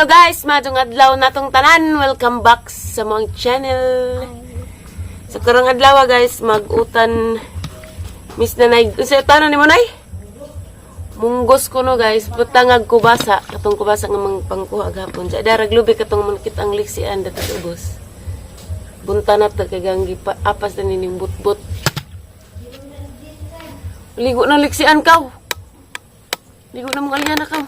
Hello guys, madong adlaw natong tanan. Welcome back sa mong channel. So karong adlaw guys, mag-utan Miss Nanay. Unsa utanon nimo, Nay? Munggos ko no guys, butangag kubasa, katong kubasa nga mang pangkuha gapon. Sa darag lubi katong man kita ang liksian dato sa ubos. Bunta na to kay gang gipa apas na nining butbut. Ligo na liksian kaw. Ligo na mong alyan na kaw.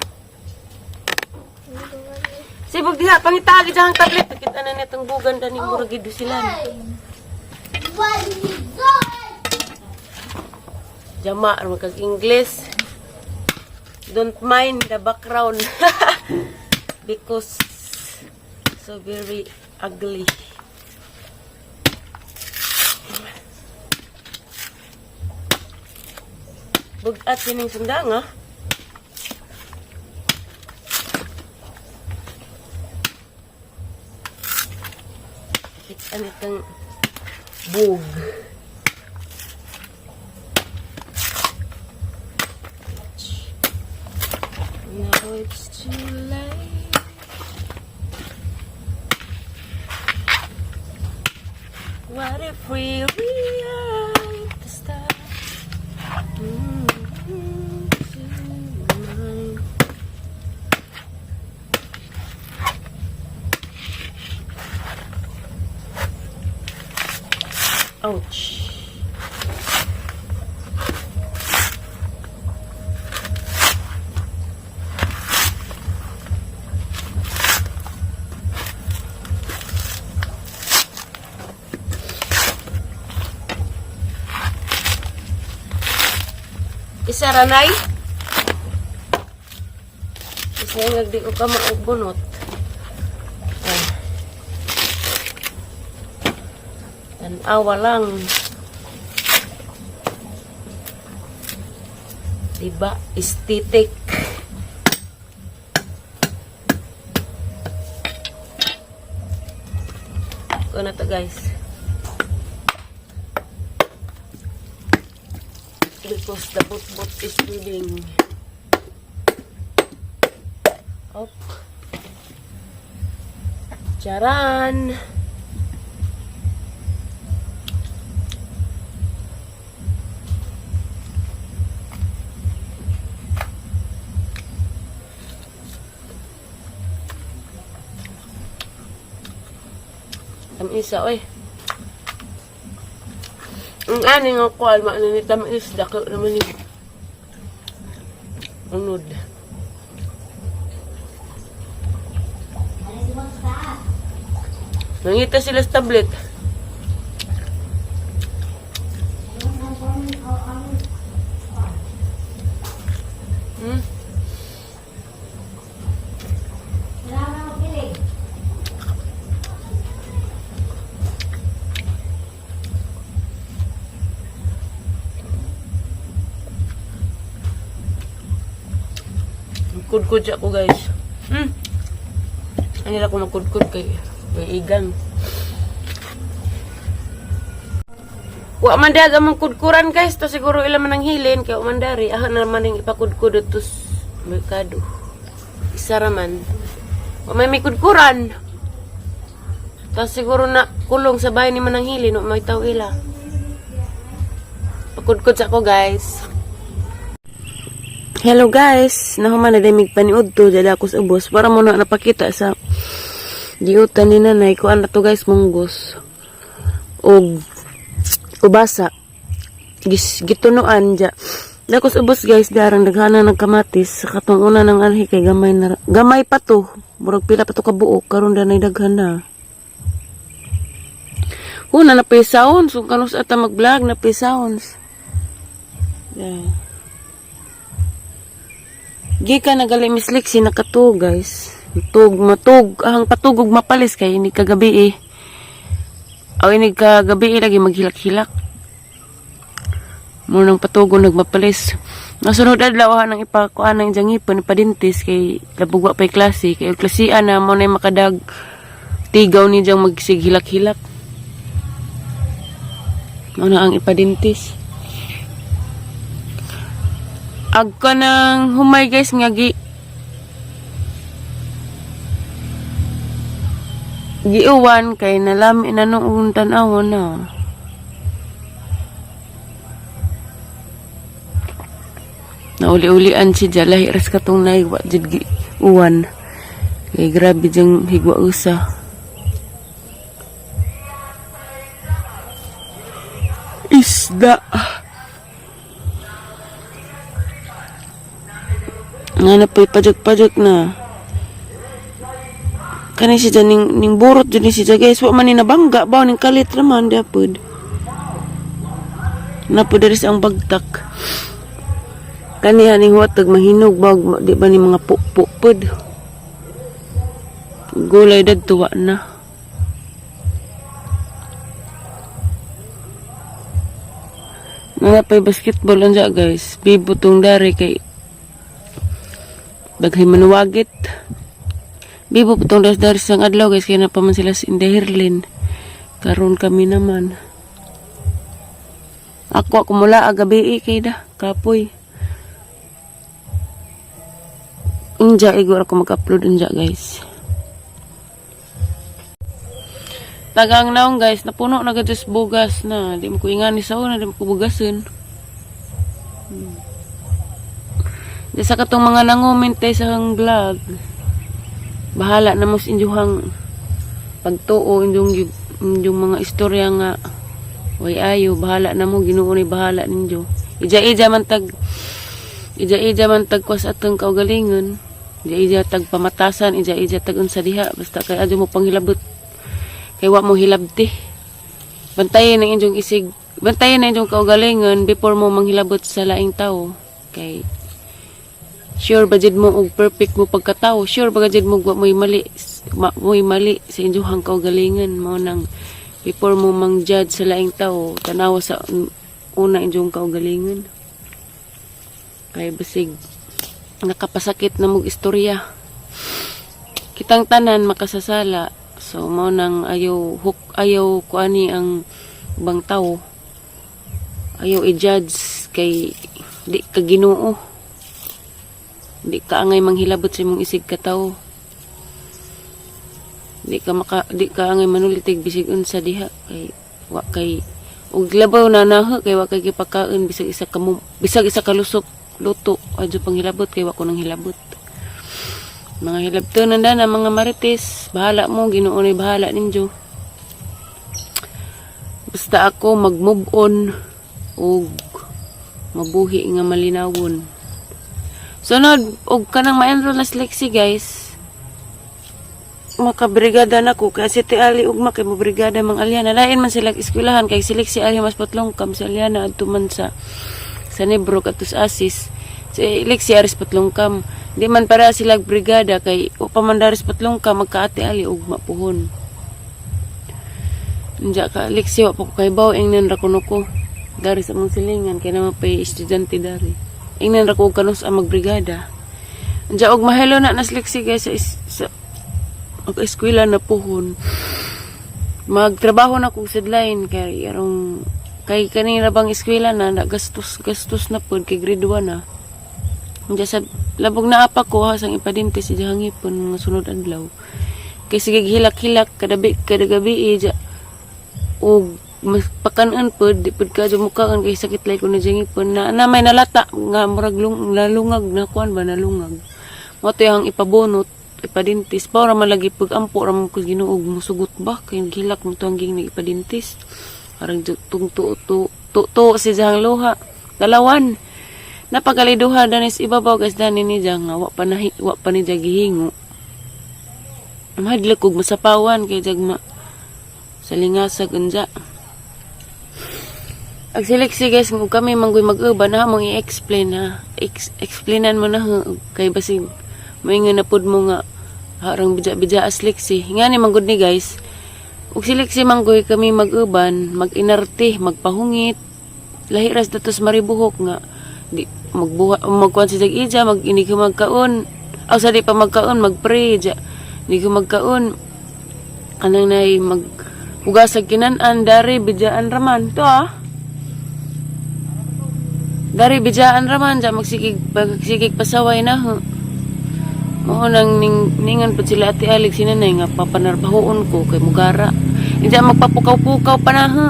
Sibog diha, pangitagi dyan ang tablet. Kita na nitong bugan dani murag gido sila. Jama, ano kag English. Don't mind the background. Because so very ugly. Bugat yun yung sundang, ah. Kita nitong bug. Now it's too late. What if we rewrite the stars? To mine. Ouch. Isa ranay. Isa yung nagdi ko ka maubunot. Ay. Tanawa lang. Diba? Aesthetic. Ko na to guys. Because the bot-bot is bleeding. Op. Charan! Tamisa, oy. Ang ani nga kuan maano ni tamis dako naman ni unod. Nangita sila sa tablet. Kudkod siya ko guys. Ano ko magkudkod kay may igang. Wa man dag ang kudkuran guys to siguro ila man ang hilin kay wa man dari ah na man ang ipakudkod to merkado. Isa ra man. Wa may kudkuran. Ta siguro na kulong sa bahay ni manang hilin wa may taw ila. Pakudkod sa ko guys. Hello guys, nahuman na damig paniud to dada ako sa ubos para mo na napakita sa giutan ni nanay ko ano to guys, munggos og kubasa gis gitunuan ja. Dako sa ubos guys, darang daghana ng kamatis sa katong una ng anhi kay gamay na gamay pa to, murag pila pa to kabuok karon danay daghan na. Una na sounds kung kanus ata mag-vlog na sounds. Yeah. Gikan na gali Miss Lexi nakatug guys. Matug, matug, ang patugog mapalis kay ini kagabi eh. Aw ini kagabi eh, lagi maghilak-hilak. Mo nang patugo nagmapalis. Nasunod adlaw ha nang ipakuan ng jangipon ipadintis kay labugwa pa'y klase kay klasian na mo na makadag tigaw ni jang magsighilak-hilak. Mo na ang ipadintis. Agka ng humay guys nga gi Giuwan kay nalami na noong tan-awon na. Nauli-ulian si Jalahi ras katong nay wa jud giuwan. Kay grabe jang higwa usa. Isda. Nga na po'y pajag-pajag na. Kani siya ning burot dyan ni siya, guys. Wa man ni nabangga ba ning kalit raman dapat. Napo diri sa ang bagtak. Kani haning huwatag mahinog ba di ba ni mga pukpuk pod. Gulay dadto wa na. Nana pa'y basketball anja, guys. Bibo tong dari kay daghay manuwagit. Bibo po tong dari sang adlaw, guys, kaya na pa man sila sa Indahirlin. Karon kami naman. Ako mula agabi kay da kapoy. Unja igor ako mag-upload unja, guys. Tagang naong, guys, napuno na gud bugas na. Di mo ko ingani sa una, di mo ko bugason. Di sa katong mga nangumente sa hang vlog. Bahala na mo sa inyong pagtuo, inyong mga istorya nga way ayo, bahala na mo, Ginoo ni bahala ninyo. Ija-ija man tag kwas atong kaugalingon. Ija-ija tag pamatasan, ija-ija tag unsa diha, basta kay adyo mo panghilabot. Kay wa mo hilabti. Bantayan ang inyong isig, bantayan ang inyong kaugalingon before mo manghilabot sa laing tao. Kay sure ba jud mo og perfect mo pagkatao? Sure ba jud mo wa mo'y mali, mo'y mali sa inyong kaugalingon? Mao nang before mo mang-judge sa laing tao, tanawa sa una inyong kaugalingon. Kay basig nakapasakit na mog istorya. Kitang tanan makasasala. So mao nang ayaw hook, ayaw kuani ang ubang tao. Ayaw i-judge kay di ka Ginoo. Di ka angay manghilabot sa imong isig katawo. Di ka angay manulitig bisig unsa diha kay wa kay ug labaw na naha kay wa kay gipakaon bisag isa ka lusok luto adyo panghilabot kay wa ko nang hilabot. Mga hilabtonan na mga marites, bahala mo, Ginoo ni bahala ninyo. Basta ako mag-move on ug mabuhi nga malinawon. Sunod og kanang ma-enroll na si Lexi, guys. Makabrigada na ko kay si Ti Ali ugma kay mobrigada mang Aliana. Lain man sila eskwelahan kay si Lexi ali mas Patlongkam, si Aliana adto man sa Nebro adto sa Asis. Si Lexi aris Patlongkam. Di man para sila brigada kay wa pa man daris Patlongkam magkaate ali ugma puhon. Unja ka Lexi, wa pa ko kahibaw, ingnan ra kuno ko. Dari sa among silingan kay naman pay estudyante dari. Ingnan ra ko og kanus ang magbrigada. Unja og mahilo na nas Lexi, guys, sa og eskwela na puhon. Magtrabaho na kog sideline kay arong kay kanina bang eskwela na na gastos gastos na pod kay grade 1 na. Unja sa labog na apa ko ha sang ipadinte si hangipon mga sunod adlaw. Kay sige hilak-hilak kada kada gabi ja og mas pakanon pod di pod ka mukaan kay sakit lay ko na ngipon na, na may nalata nga murag nalungag na kuan ba, nalungag. Mo to yang ipabunot ipadintis pa ra man lagi pag ampo ra man ko Ginoo musugot ba kay gilak mo to ang ging ipadintis. Parang tung tu tu tu tu si jang luha dalawan napagaliduha danis ibabaw, guys, dani ni jang nga wa pa ni jang gihingo. Mahadlok og masapawan kay jag ma sa lingasag unja. Ag si guys, kung kami manggoy mag-uban na mong i-explain ha. Explainan mo na ha. Kay basig moingon na pud mo nga harang bija-bija as Lexi. Nga ni manggod ni, guys. Ug si Lexi manggoy kami mag-uban, mag-inarte, magpahungit. Lahi ras datos maribuhok nga di magbuha magkuan si jag ija mag inig magkaon. Aw sa di pa magkaon magpray ja. Inig magkaon kanang nay mag hugasag kinan-an dari bidjaan raman to ah. Dari bidjaan raman ja magsigig pasaway na ho. Mao nang ningan pud sila Ate Alex, sinanay nga papanarbahoon ko kay mugara. Hindi magpapukaw-pukaw pa na ha.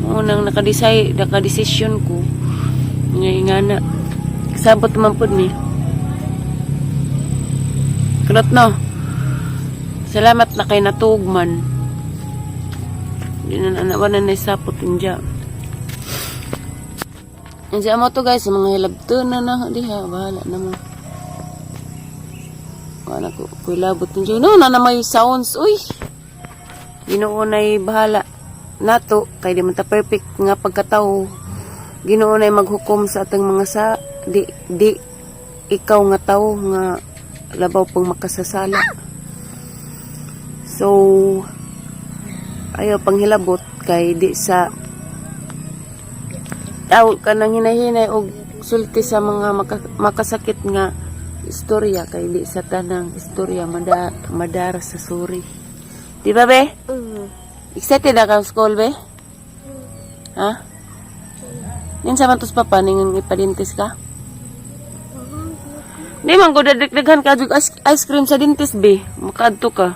Mao nang nakadesisyon ko. Nga ingana. Sabot man pud ni. Kulot no. Salamat na kay natugman. Di na na wala na sapot inja. Inja mo to, guys, sa mga hilabto na na diha, bahala na mo. Wala ko kuilabot ninyo. No, na na may sounds. Uy. Ginoo na'y bahala nato kay di man ta perfect nga pagkatao. Ginoo na'y maghukom sa atong mga sa di di ikaw nga tao nga labaw pang makasasala. So ayaw panghilabot kay di sa aw kanang hinahinay og sulti sa mga makasakit nga istorya kay di sa tanang istorya madara sa suri. Di ba, be? Mm. Excited na ka sa school, be? Ha? Ninsa man tos papa ningon ipadentist ka? Di man ko dadagdagan ka og ice cream sa dentist, be. Makaadto ka.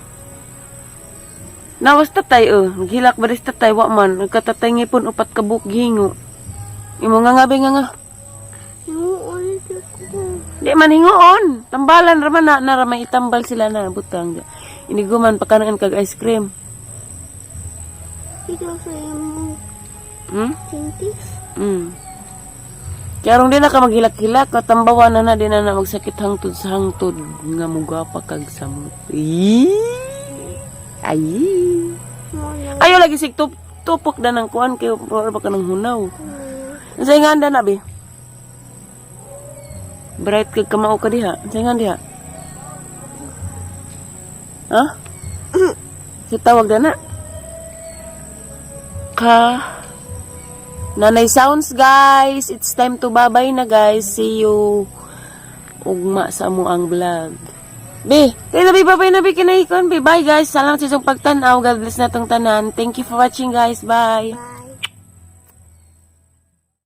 Nawas tatay oh, naghilak ba rin tatay, wa man nagkatatay ngipon, upat ka buok gihingo. Imo nga nga, be, nga nga. Himuon ko. Di man hingoon. Tambalan ra man na, na may itambal sila na butang. Iniguman pakanan kag ice cream. Ikaw sa imong dentist. Kaya di na ka maghilak-hilak, katambawa na na, di na na magsakit hangtod sa hangtod nga muga pa kag samot. Eee! Ay! Mo nang Ayo lagi sig tupok na ng kuan kay para ba ka ng hunaw. Unsay nga anda na, be? Bright kag kamao ka diha. Unsay nga diha? Ha? Si tawag na na. Ka Nanay sounds, guys. It's time to babay na, guys. See you ugma sa amo ang vlog. Be, tayo na be, babay na be, kinahikon be. Bye, guys. Salamat sa inyong pagtanaw. God bless na tong tanan. Thank you for watching, guys. Bye. Bye.